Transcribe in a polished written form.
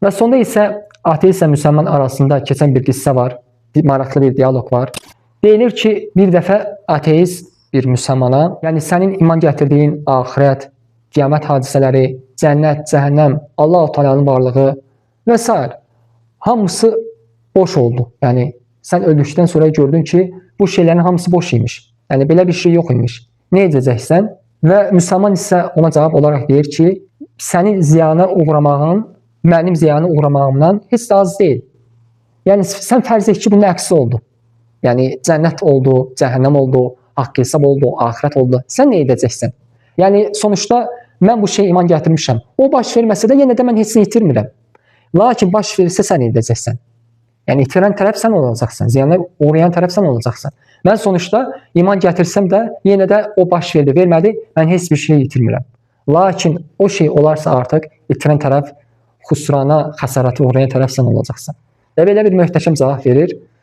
Və sonda isə ateistlə müsəlman arasında keçən bir qıssə var, maraqlı bir dialoq var. Deyilir ki, bir dəfə ateist bir müsəlmana, yəni sənin iman gətirdiyin axirət, qiyamət hadisələri, cənnət, cəhənnəm, Allahu Teala'nın varlığı və sair hamısı boş oldu. Yəni sən öldükdən sonra gördün ki, bu şeylərin hamısı boş imiş. Yəni belə bir şey yox imiş. Nə edəcəksən? Və müsəlman isə ona cavab olaraq deyir ki, sənin ziyana uğramağın mənim ziyana uğramağımdan heç də az deyil. Yəni sən fərz et ki, bunun əksi oldu. Yəni cənnət oldu, cəhənnəm oldu, haqq hesab oldu, axirət oldu. Sən nə edəcəksən? Yəni sonuçda mən bu şeyə iman gətirmişəm. O baş verməsə də yenə də mən heç nə itirmirəm. Lakin baş verirsə sən edəcəksən. Yəni itirən tərəf sən olacaqsan, ziyana uğrayan tərəf sən olacaqsan. Mən sonuçda iman gətirsəm də yenə də o baş verdi, vermədi, mən heç bir şey itirmirəm. Lakin o şey olarsa artıq itirən tərəf xüsrana, xəsarətə uğrayan tərəf sən olacaqsan. Və belə bir möhtəşəm cavab verir.